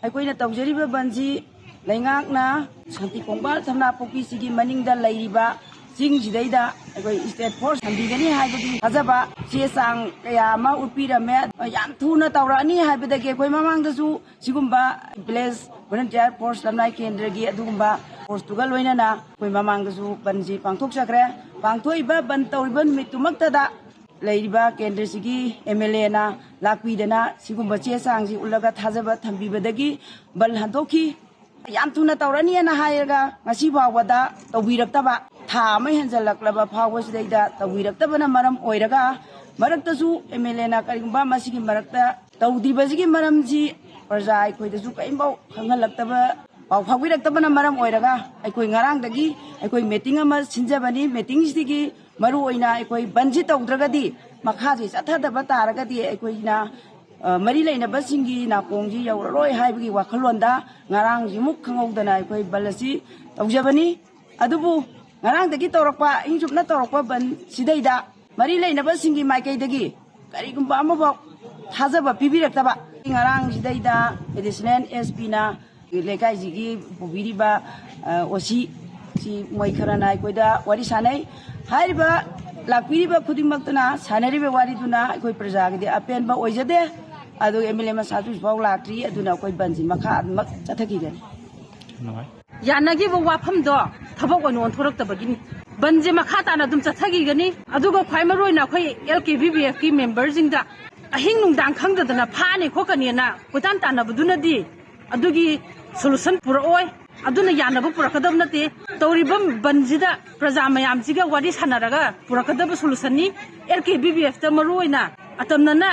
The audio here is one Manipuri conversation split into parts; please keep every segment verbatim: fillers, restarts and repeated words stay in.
ꯑꯩꯈꯣꯏꯅ ꯇꯧꯖꯔꯤꯕ ꯕꯟꯁꯤ ꯂꯩꯉꯥꯛꯅ ꯁꯥꯟꯇꯤ ꯈꯣꯡꯕꯥꯜ ꯊꯝꯅꯥꯄꯣꯛꯄꯤꯁꯤꯒꯤ ꯃꯅꯤꯡꯗ ꯂꯩꯔꯤꯕ ꯆꯤꯡꯁꯤꯗꯩꯗ ꯑꯩꯈꯣꯏ state force ꯊꯝꯕꯤꯒꯅꯤ ꯍꯥꯏꯕꯒꯤ ꯊꯥꯖꯕ, ꯆꯦ ꯆꯥꯡ ꯀꯌꯥ ꯑꯃ ꯎꯠꯄꯤꯔꯝꯃꯦ꯫ ꯌꯥꯝ ꯊꯨꯅ ꯇꯧꯔꯛꯑꯅꯤ ꯍꯥꯏꯕꯗꯒꯤ ꯑꯩꯈꯣꯏ ꯃꯃꯥꯡꯗꯁꯨ ꯁꯤꯒꯨꯝꯕ village volunteer force ꯂꯝꯅꯥꯏ ꯀꯦꯟꯗ꯭ꯔꯒꯤ ꯑꯗꯨꯒꯨꯝꯕ force ꯇꯨꯒ ꯂꯣꯏꯅꯅ ꯑꯩꯈꯣꯏ ꯃꯃꯥꯡꯗꯁꯨ ꯕꯟꯁꯤ ꯄꯥꯡꯊꯣꯛꯆꯈ꯭ꯔꯦ꯫ ꯄꯥꯡꯊꯣꯛꯏꯕ ꯕꯟ ꯇꯧꯔꯤꯕ ꯅꯨꯃꯤꯠꯇꯨꯃꯛꯇꯗ ꯂꯩꯔꯤꯕ ꯀꯦꯟꯗ꯭ꯔꯁꯤꯒꯤ MLA ꯅ ꯂꯥꯛꯄꯤꯗꯅ ꯁꯤꯒꯨꯝꯕ ꯆꯦ ꯆꯥꯡꯁꯤ ꯎꯠꯂꯒ ꯊꯥꯖꯕ ꯊꯝꯕꯤꯕꯗꯒꯤ ꯕꯟ ꯍꯟꯗꯣꯛꯈꯤ꯫ ꯌꯥꯝ ꯊꯨꯅ ꯇꯧꯔꯅꯤꯅ ꯍꯥꯏꯔꯒ ꯉꯁꯤ ꯐꯥꯎꯕꯗ ꯇꯧꯕꯤꯔꯛꯇꯕ, ꯊꯥ ꯑꯃ ꯍꯦꯟꯖꯜꯂꯛꯂꯕ ꯐꯥꯎꯕꯁꯤꯗꯩꯗ ꯇꯧꯕꯤꯔꯛꯇꯕꯅ ꯃꯔꯝ ꯑꯣꯏꯔꯒ, ꯃꯔꯛꯇꯁꯨ MLA ꯅ ꯀꯔꯤꯒꯨꯝꯕ ꯃꯁꯤꯒꯤ ꯃꯔꯛꯇ ꯇꯧꯗ꯭ꯔꯤꯕꯁꯤꯒꯤ ꯃꯔꯝꯁꯤ ꯄ꯭ꯔꯖꯥ ꯑꯩꯈꯣꯏꯗꯁꯨ ꯀꯔꯤꯝꯐꯥꯎ ꯈꯪꯍꯜꯂꯛꯇꯕ, ꯄꯥꯎ ꯐꯥꯎꯕꯤꯔꯛꯇꯕꯅ ꯃꯔꯝ ꯑꯣꯏꯔꯒ ꯑꯩꯈꯣꯏ ꯉꯔꯥꯡꯗꯒꯤ ꯑꯩꯈꯣꯏ meeting ꯑꯃ ꯁꯤꯟꯖꯕꯅꯤ꯫ Meeting ꯁꯤꯒꯤ ꯃꯔꯨ ꯑꯣꯏꯅ ꯑꯩꯈꯣꯏ ꯕꯟꯁꯤ ꯇꯧꯗ꯭ꯔꯒꯗꯤ, ꯃꯈꯥꯁꯤ ꯆꯠꯊꯗꯕ ꯇꯥꯔꯒꯗꯤ ꯑꯩꯈꯣꯏꯅ, ꯑ, ꯃꯔꯤ ꯂꯩꯅꯕꯁꯤꯡꯒꯤ ꯅꯥꯀꯣꯡꯁꯤ ꯌꯧꯔꯔꯣꯏ ꯍꯥꯏꯕꯒꯤ ꯋꯥꯈꯜꯂꯣꯟꯗ ꯉꯔꯥꯡꯁꯤꯃꯨꯛ ꯈꯪꯍꯧꯗꯅ ꯑꯩꯈꯣꯏ ꯕꯟ ꯑꯁꯤ ꯇꯧꯖꯕꯅꯤ꯫ ꯑꯗꯨꯕꯨ ꯉꯔꯥꯡꯗꯒꯤ ꯇꯧꯔꯛꯄ, ꯑꯍꯤꯡ ꯆꯨꯞꯅ ꯇꯧꯔꯛꯄ ꯕꯟ ꯁꯤꯗꯩꯗ ꯃꯔꯤ ꯂꯩꯅꯕꯁꯤꯡꯒꯤ ꯃꯥꯏꯀꯩꯗꯒꯤ ꯀꯔꯤꯒꯨꯝꯕ ꯑꯃꯐꯥꯎ ꯊꯥꯖꯕ ꯄꯤꯕꯤꯔꯛꯇꯕ꯫ ꯉꯔꯥꯡꯁꯤꯗꯩꯗ Additional SP ꯅ ꯂꯩꯀꯥꯏꯁꯤꯒꯤ ꯄꯨꯕꯤꯔꯤꯕ, ꯑ, OC ꯁꯤ ꯃꯣꯏ ꯈꯔꯅ ꯑꯩꯈꯣꯏꯗ ꯋꯥꯔꯤ ꯁꯥꯟꯅꯩ꯫ ꯍꯥꯏꯔꯤꯕ ꯂꯥꯛꯄꯤꯔꯤꯕ ꯈꯨꯗꯤꯡꯃꯛꯇꯨꯅ ꯁꯥꯟꯅꯔꯤꯕ ꯋꯥꯔꯤꯗꯨꯅ ꯑꯩꯈꯣꯏ ꯄ꯭ꯔꯖꯥꯒꯤꯗꯤ ꯑꯄꯦꯟꯕ ꯑꯣꯏꯖꯗꯦ꯫ ꯑꯗꯨꯒ MLA ꯃꯁꯥꯁꯨ ꯍꯧꯖꯤꯛꯐꯥꯎ ꯂꯥꯛꯇ꯭ꯔꯤ꯫ ꯑꯗꯨꯅ ꯑꯩꯈꯣꯏ ꯕꯟꯁꯤ ꯃꯈꯥ ꯑꯗꯨꯃꯛ ꯆꯠꯊꯈꯤꯒꯅꯤ꯫ ꯅꯨꯡꯉꯥꯏ꯫ ꯌꯥꯅꯈꯤꯕ ꯋꯥꯐꯝꯗꯣ ꯊꯕꯛ ꯑꯣꯏꯅ ꯑꯣꯟꯊꯣꯔꯛꯇꯕꯒꯤꯅꯤ꯫ ꯕꯟꯁꯦ ꯃꯈꯥ ꯇꯥꯅ ꯑꯗꯨꯝ ꯆꯠꯊꯈꯤꯒꯅꯤ꯫ ꯑꯗꯨꯒ ꯈ꯭ꯋꯥꯏ ꯃꯔꯨ ꯑꯣꯏꯅ ꯑꯩꯈꯣꯏ LKBBF ꯀꯤ member ꯁꯤꯡꯗ ꯑꯍꯤꯡ ꯅꯨꯡꯗꯥꯡ ꯈꯪꯗꯗꯅ ꯐꯥꯅꯤ ꯈꯣꯠꯀꯅꯤꯅ ꯀꯣꯏꯇꯥꯟ ꯇꯥꯟꯅꯕꯗꯨꯅꯗꯤ ꯑꯗꯨꯒꯤ solution ꯄꯨꯔꯛꯑꯣꯏ꯫ ꯑꯗꯨꯅ ꯌꯥꯅꯕ ꯄꯨꯔꯛꯀꯗꯕ ꯅꯠꯇꯦ꯫ ꯇꯧꯔꯤꯕ ꯕꯟꯁꯤꯗ ꯄ꯭ꯔꯖꯥ ꯃꯌꯥꯝꯁꯤꯒ ꯋꯥꯔꯤ ꯁꯥꯟꯅꯔꯒ ꯄꯨꯔꯛꯀꯗꯕ solution ꯅꯤ꯫ LKBBF ꯇ ꯃꯔꯨ ꯑꯣꯏꯅ ꯑꯇꯝꯅꯅ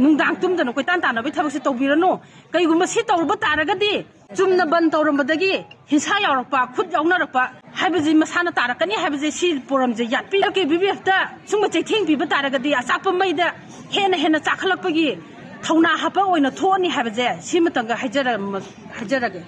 ꯅꯨꯡꯗꯥꯡ ꯇꯨꯝꯗꯅ ꯀꯣꯏꯇꯥꯟ ꯇꯥꯟꯅꯕꯒꯤ ꯊꯕꯛꯁꯦ ꯇꯧꯕꯤꯔꯅꯨ꯫ ꯀꯩꯒꯨꯝꯕ ꯁꯤ ꯇꯧꯔꯨꯕ ꯇꯥꯔꯒꯗꯤ ꯆꯨꯝꯅ ꯕꯟ ꯇꯧꯔꯝꯕꯗꯒꯤ ꯍꯤꯡꯁꯥ ꯌꯥꯎꯔꯛꯄ, ꯈꯨꯠ ꯌꯥꯎꯅꯔꯛꯄ ꯍꯥꯏꯕꯁꯤ ꯃꯁꯥꯅ ꯇꯥꯔꯛꯀꯅꯤ ꯍꯥꯏꯕꯁꯦ ꯁꯤ ꯄꯣꯔꯝꯁꯦ ꯌꯥꯠꯄꯤ꯫ LKBBF ꯇ ꯁꯨꯝꯕ ꯆꯩꯊꯦꯡ ꯄꯤꯕ ꯇꯥꯔꯒꯗꯤ ꯑꯆꯥꯛꯄ ꯃꯩꯗ ꯍꯦꯟꯅ ꯍꯦꯟꯅ ꯆꯥꯛꯈꯠꯂꯛꯄꯒꯤ ꯊꯧꯅꯥ ꯍꯥꯞꯄ ꯑꯣꯏꯅ ꯊꯣꯛꯑꯅꯤ ꯍꯥꯏꯕꯁꯦ ꯁꯤꯃꯇꯪꯒ ꯍꯥꯏꯖꯔꯝ-, ꯍꯥꯏꯖꯔꯒꯦ꯫